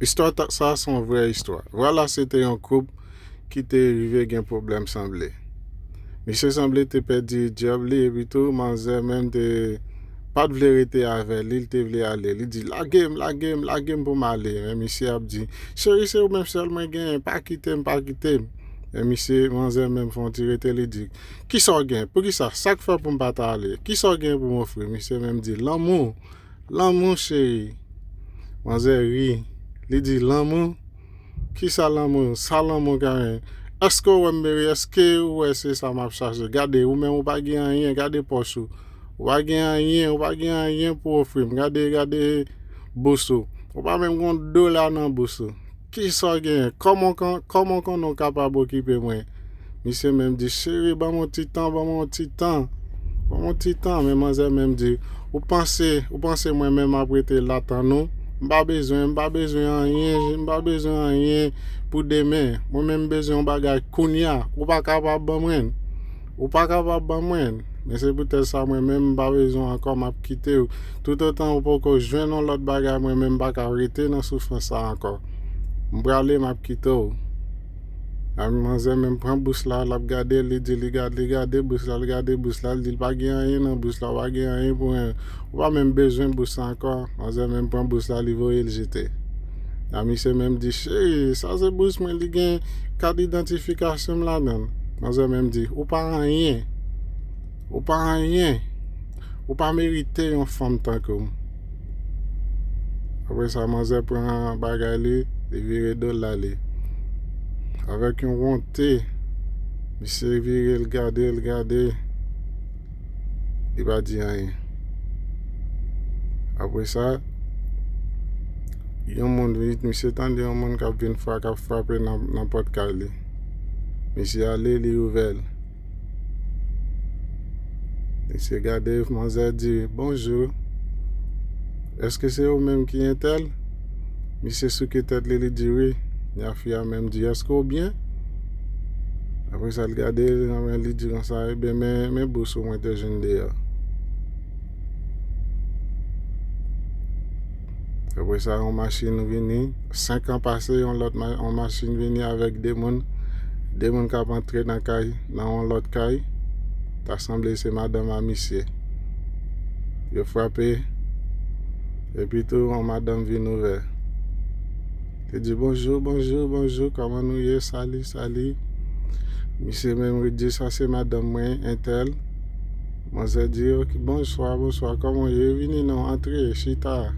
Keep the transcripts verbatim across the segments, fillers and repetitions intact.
Istwa sa se yon vrè istwa. Vwala, se te yon koup ki te rive gen pwoblèm sanble. Misye sanble te pèdi djòb li, epi tou manzè menm te pa t vle rete avè li, li te vle ale. Li di, "Lage m, lage m, lage m pou m ale." Men misye ap di, "Cheri, se ou menm sèl mwen genyen, pa kite m, pa kite m." Men misye, manzè menm fè yon ti rete, li di, "Kisa w gen? Poukisa? Sa k fè pou m pa ta ale? Kisa w gen pou m ofri?" Misye menm di, "Lanmou, lanmou, cheri." Manzè ri, li di, "Lanmou? Kisa lanmou? Sa lanmou ka gen? Èske w wè m meri? Èske ou wè se sa m ap chache? Gade, ou menm ou pa gen anyen, gade pòch ou. Ou pa gen anyen, ou pa gen anyen pou ofri m. Gade, gade bous ou. Ou pa menm gen yon dola nan bous ou. Kisa w genyen? Kòman w kon-, kòman w konnen w kapab okipe mwen?" Misye menm di, "Cheri, ban m yon ti tan, ban m yon ti tan. Ban m yon ti tan." Men manzè menm di, "Ou panse, ou panse mwen menm ap rete la tann ou? M pa bezwen, m pa bezwen anyen, m pa bezwen anyen pou demen. Mwen menm m bezwen yon bagay kounya. Ou pa kapab ban mwen l. Ou pa kapab ban mwen l. Men se poutèt sa mwen menm m pa bezwen ankò, m ap kite w. Toutotan ou poko jwenn yon lòt bagay, mwen menm m pa ka rete nan soufrans sa ankò. M prale, m ap kite w." A, manzè menm pran bous la, l ap gade, li di, li gade, li gade bous la, li gade bous la, li di, "L pa gen anyen nan bous la, ou pa gen anyen pou anyen. Ou pa menm bezwen bous la ankò." Manzè menm pran bous la, li voye l jete. A, misye menm di, "Cheri, sa se bous mwen, li gen kat idantifikasyon m ladan l." Manzè menm di, "Ou pa anyen. Ou pa anyen. Ou pa merite yon fanm tankou m." Apre sa, manzè pran bagay li, li vire do l, l ale. Avèk yon wonte, misye vire, l gade, l gade. Li pa di anyen. Apre sa, yon moun vin, misye tande yon moun k ap vin fra-, k ap frape nan, nan pòt kay li. Misye ale, li ouvè l. Misye gade, manzè di, "Bonjou. Èske se ou menm ki entèl?" Misye souke tèt li, li di, "Wi." Nya fi a menm di, "Èske w byen?" Apre sa, l gade, li di konsa, "Ebyen, men, men bous ou mwen te jwenn deyò." Apre sa, yon machin vini. Senk an pase, yon lòt ma-, yon machin vini avèk de moun. De moun k ap antre nan kay, nan yon lòt kay. Ta sanble se madanm a misye. Yo frape. Epi tou, yon madanm vin ouvè. Li di, "Bonjou, bonjou, bonjou, kòman nou ye? Sali, sali." Misye menm di, "Sa se madanm mwen, entèl." Manzè di, "Ok, bonswa, bonswa, kòman w ye? Vini non, antre, chita.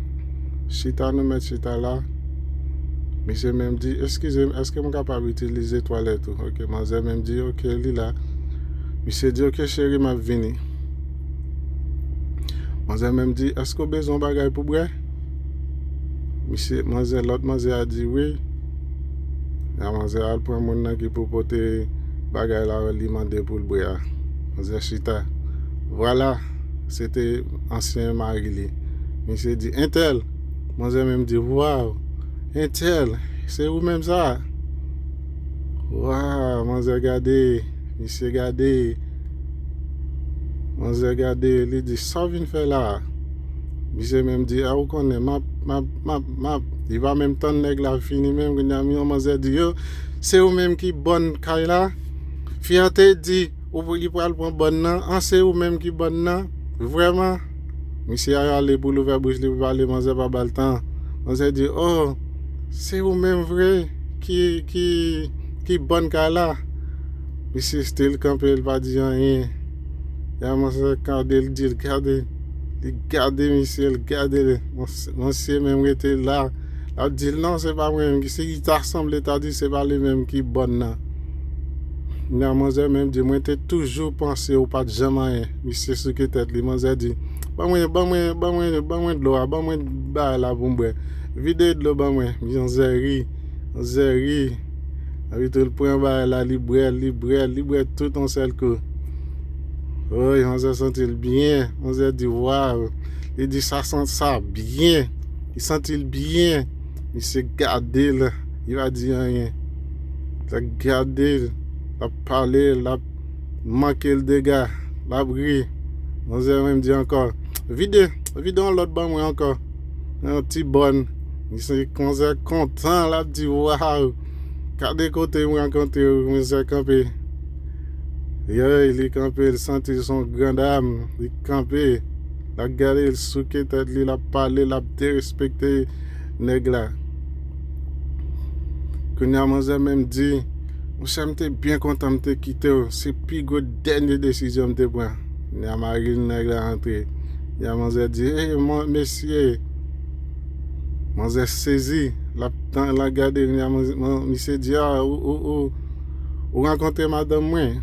Chita, nou mèt chita la." Misye menm di, "Eskize m, èske m kapab itilize twalèt ou?" Ok, manzè menm di, "Ok, li la." Misye di, "Ok, cheri, m ap vini." Manzè menm di, "Èske w bezwen yon bagay pou bwè?" Misye, manzè, lòt manzè a di, "Wi." Nya manzè al pran moun nan ki pou pote bagay la, li mande pou l bwè a. Manzè chita. Vwala, se te ansyen mari li. Misye di, "Entèl." Manzè menm di, "Waw, entèl, se ou menm sa?" Waw, manzè gade, misye gade. Manzè gade, li di, "Sa w vin fè la a?" Misye menm di, "A, ou konnen, m ap, m ap, m ap, m ap." Li pa menm tann nèg la fini menm, kounye a, yon manzè di, "Yo, se ou menm ki bòn kay la?" Fi a te di, ou pou li pral pran bòn nan, an, se ou menm ki bòn nan, vrèman? Misye a ale pou l ouvè bouch li pou pale, manzè pa ba l tan. Manzè di, "Oh, se ou menm vre ki, ki, ki bòn kay la?" Misye still kanpe, l pa di anyen. Nya manzè gade l, di l, "Gade." Li gade misye, l gade l. Mons-, monsye menm rete la. L ap di l, "Non, se pa mwen menm ki, se ki ta sanble ta di se pa li menm ki bòn nan." Nya manzè menm di, "Mwen te toujou panse ou pa t janm anyen." Misye souke tèt li. Manzè di, "Ban mwen, ban mwen, ban mwen, ban mwen dlo a, ban mwen bagay la pou m bwè. Vide dlo ban mwen." Manzè ri, manzè ri. Epi tou l pran bagay la, li bwè, li bwè, li bwè tout yon sèl kou. Woy, manzè santi l byen. Manzè di, "Waw." Li di, "Sa santi sa byen." Li santi l byen. Misye gade l, li pa di anyen. L ap gade l, l ap pale, l ap manke l dega, l ap ri. Manzè menm di ankò, "Vide, vide yon lòt ban mwen ankò. Yon ti bòn." Misye konzè kontan, l ap di, "Waw! Gade kote m rankontre w, misye kanpe." Yoy, li kanpe, l santi l se yon gran dam. Li kanpe, l ap gade, l souke tèt li, l ap pale, l ap derespekte nèg la. Kounye a, manzè menm di, "Monchè, m te byen kontan m te kite w. Se pi gwo dènye desizyon m te pran." Kounye a, mari nèg la antre. Kounye a, manzè di, "Ey, mesye." Manzè sezi, l ap tan, l ap gade, kounye a, manzè, man-, misye di, "A, ou, ou, ou, ou rankontre madanm mwen?"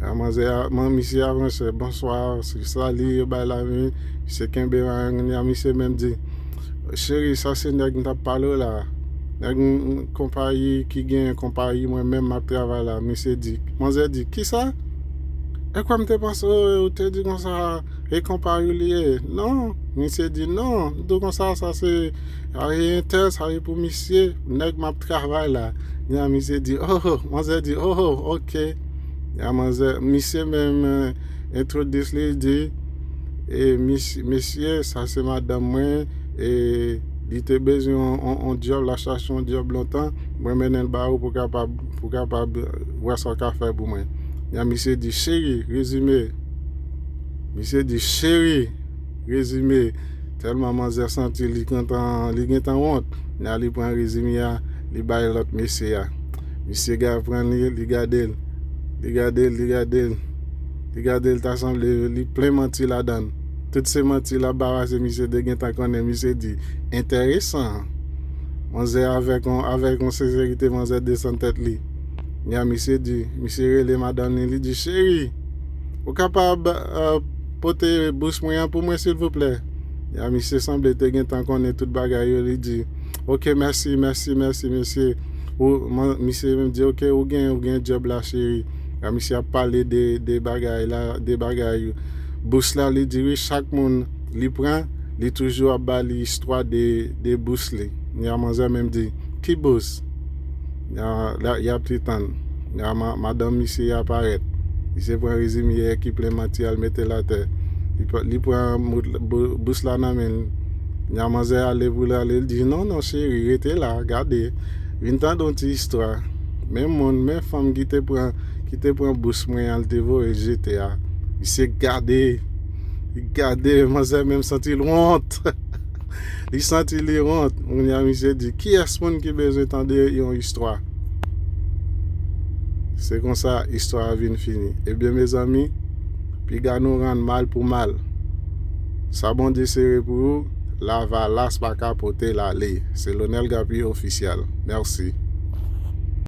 A, manzè a, man-, misye avanse, "Bonswa," se sali, yo bay lamen, misye kenbe men, kounye a, misye menm di, "Cheri, sa se nèg m t ap pale w la. Nèg m, m, konpayi ki gen konpayi mwen menm m ap travay la," misye di. Manzè di, "Kisa? E kwè m te panse w, ou te di konsa, e konpayi w li ye?" "Non," misye di, "non, m di w konsa, sa se, sa se entè, sa se pou misye, nèg m ap travay la." Kounye a, misye di, "Oh," manzè di, "Oh, ok." Kounye a, manzè, misye menm, eh, entwodis li, di, "E, mis-, mesye, sa se madanm mwen, e li te bezwen yon, yon, yon djòb, l ap chache yon djòb lontan, mwen mennen l ba ou pou kapab, pou kapab wè sa w ka fè pou mwen." Kounye a, misye di, "Cheri, rezime." Misye di, "Cheri, rezime." Tèlman manzè santi li gentan, li gentan wont, kounye a, li pran rezime a, li bay lòt mesye a. Misye ga-, pran li, li gade l. Li gade l, li gade l. Li gade l, ta sanble li plen manti ladan l. Tout se manti l ap ba pase misye te gentan konnen, misye di, "Enteresan." Manzè avèk yon, avèk yon senserite, manzè desann tèt li. Kounye a, misye di, misye rele madanm li, li di, "Cheri, ou kapab, eh, pote bous mwen an pou mwen, silvouplè?" Kounye a, misye sanble te gentan konnen tout bagay yo, li di, "Ok, mèsi, mèsi, mèsi, mesye." Ou, man-, misye menm di, "Ok, ou gen, ou gen djòb la, cheri." Kounye a, misye ap pale de, de bagay la, de bagay yo. Bous la, li di, wi, chak moun li pran, li toujou ap ba li istwa de, de bous li. Kounye a, manzè menm di, "Ki bous?" Kounye a, la, y ap li tann. Kounye a, ma-, madanm misye a parèt. Misye pran rezime a ki plen manti a, l mete l atè. Li pran, li pran mout-, bou-, bous la nan men l. Kounye a, manzè ale pou l ale, l di, "Non, non, cheri, rete la, gade. Vin tande yon ti istwa. Men moun, men fanm ki te pran, ki te pran bous mwen an, l te voye jete a." Misye gade, li gade, manzè menm santi l wont. Li santi li wont. Kounye a, misye di, "Kiyès moun ki bezwen tande yon istwa?" Se konsa istwa a vin fini. Ebyen, mezanmi, piga nou rann mal pou mal. Sa Bondye sere pou ou, lavalas pa ka pote l ale. Se Lonel Gappy Official. Mèsi.